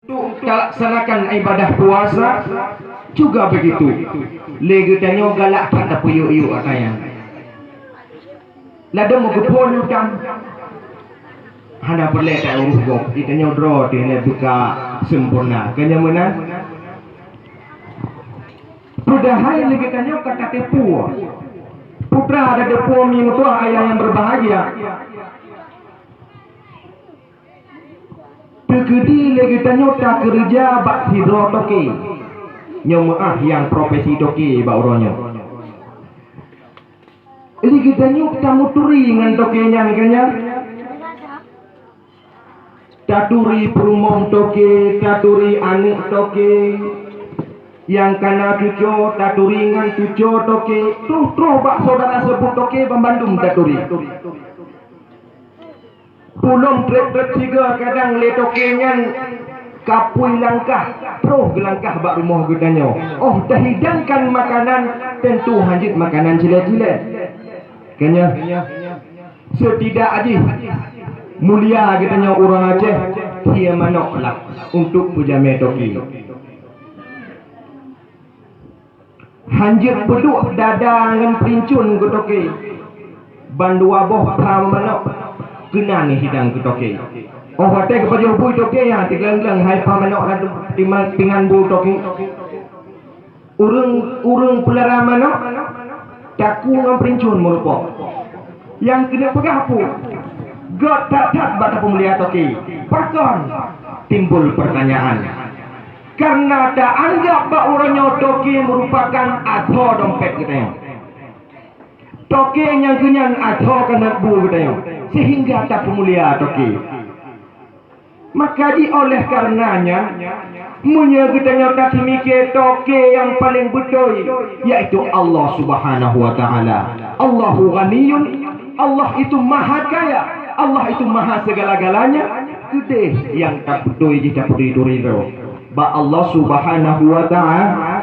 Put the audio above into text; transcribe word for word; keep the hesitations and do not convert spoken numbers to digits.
Untuk talaksanakan ibadah puasa juga begitu. Lé geutanyoe galak that tapeuyuk-yuk ata nyan. Ladôm meugeupon utang. Hana peureulée taurôh gob, geutanyoe droe teuh lé buka sempurna. Keu nyan meunan. Padahai lé geutanyoe ka tateupeue. Putra dan teupeu mi meutuah ayah nyang berbahagia. Teukeudi lé geutanyoe takeureuja bak sidroe toke. Nyoe meuáh nyang profesi toke bak uroe nyoe. Lé geutanyoe tameuturi ngon toke nyan, ka nyan. Taturi peurumoh toke, taturi aneuëk toke. Nyang kana cucoe, taturi ngon cucoe toke. Troh-troh bak syedara seupôt toke banmandum taturi. Pulom treb-treb sigoe kadang lé toke nyan kapui langkah, troh geulangkah bak rumoh geutanyoe. Óh tahidangkan makanan, teuntu hanjeuet makanan cilée-cilée. Ka nyan, setidak jih mulia geutanyoe ureuëng Aceh, sie manok lah untuk peujamé toke. Hanjeuet peuduek dada ngon peulincon keu toke. Bandua boh pha manok keunan hidang keu toke. Óh watée geupajoh bui toke nyan, teugleng-gleng hai pha manok lam pingan bu toke. Ureuëng, ureuëng peulara manok takue ngon peulincon meurumpok. Nyang keuneuk peugah peue? Göt that-that bak tapeumulia toke. Pakon? Timbul pertanyaan. Karena taanggab bak uroe nyoe toke meurupakan asoe dompet geutanyoe. Toke nyang keu nyan asoe keuneuk bu geutanyoe, sehingga tapeumulia toke. Maka jih oleh karenanya, meunyoe geutanyoe tateumike toke nyang paleng beutôi, yaitu Allah Subhanahu wa Ta'ala. Allahu Ghaniyun, Allah itu Maha Kaya, Allah itu Maha Segala-galanya. Keudeh nyang tabeutôi jih tapeuturi-turi droe bak Allah Subhanahu wa Ta'ala.